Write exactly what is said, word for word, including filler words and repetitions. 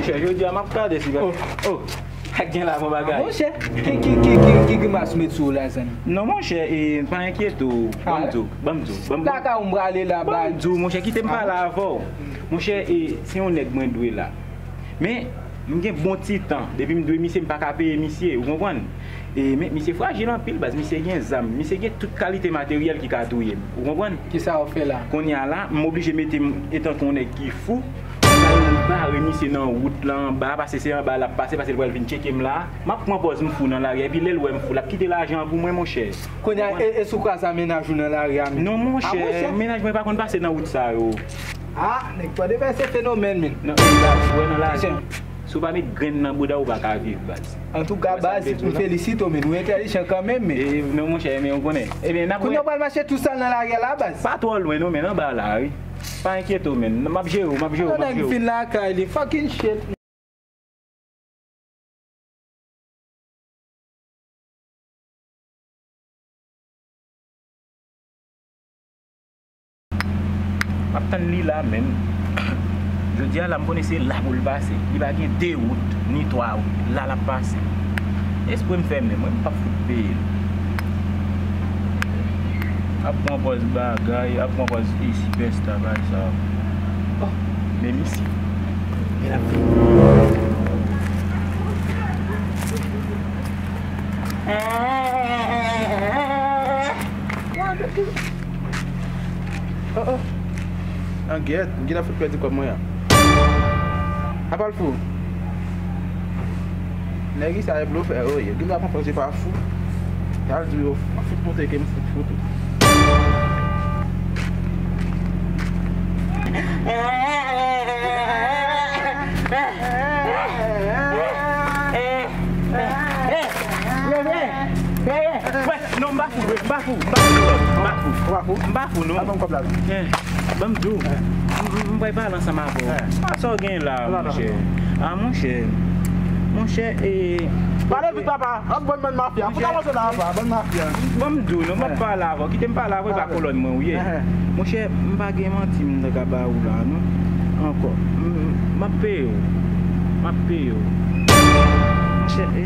Monchè, jodi a m ap gade si... Oh, oh. Sa k gen la, bon bagay. Monchè, ki, ki, ki, ki, ki grimas ou met sou ou la, zanmi? Non, monchè, e, pa enkyete w. Ban m di w, ban m di w, ban m... Lakay ou m prale la, ban m di w, monchè, kite m pale avè w. Monchè, e, se yon nèg mwen dwe la. Men, m gen bon ti tan. Depi m dwe misye, m pa ka peye misye, ou konprann? E, men, misye frajil anpil, baz. Misye gen zam. Misye gen tout kalite materyèl ki ka touye m. Ou konprann? Kisa w fè la? Kounye a la, m oblije mete m etankou yon nèg ki fou. Sa yo bare misye nan wout la anba, paske se anba l ap pase, paske l pral vin tcheke m la. M ap pran pòz m fou nan lari a, epi lè l wè m fou, l ap kite lajan an pou mwen, monchè. Kounye a, e, e si w kwaze a mennaj ou nan lari a menm? Non, monchè, mennaj mwen pa konn pase nan wout sa yo. Ah, nèg Pòdepè se fenomèn, men. Nan, e, la, ou wè nan lajan. Si w pa met grenn nan bouda, ou pa ka viv, baz. Antouka, baz, m felisite w, men. Ou entèlijan kanmenm, men. E, non, monchè, men ou konnen. Ebyen, n ap... Kounye a w pral mache tousèl nan lari a la, baz? Pa twò lwen, non, men anba la, wi. Pa enkyete w, men. M ap jere w, m ap jere w, m ap jere w. Nèg fin lakay li, fucking shit. M ap tann li la menm. Jodi a la, m konnen se la pou l pase. Li pa gen de wout, ni twa wout. La l ap pase. Espre m fèmen, mwen m p ap fout peye l. Ap pran pòz bagay, ap pran pòz sipèsta, bagay sa. Oh, men misye. Men l ap vini. Oh, oh. An gèt, m gentan fout pèdi kòb mwen an. Apa l fou? Nèg sa e blofè yo ye. Gentan pran pòz yo pa fou. Y al di yo, m fout montre ke m fout fou tou. Non, m pa fou, vre, m pa fou, m pa fou, m pa fou, m pa fou, m pa fou, non. Al ban m kòb la, non. Eh, ban m di w, m, m, m pral pale ansanm avè w. Eh. A sa w gen la, monchè? A, monchè, monchè, e... Pale vit, papa. Ap ban m bann mafya. Fout avanse la, papa. Bann mafya. Ban m di w, non, m ap pale avè w. Kite m pale avè w, e pa kolòn mwen ou ye. Monchè, m pa gen manti m ta ka ba ou la, non. Ankò. M, m, m ap peye w. M ap peye w. Monchè, e...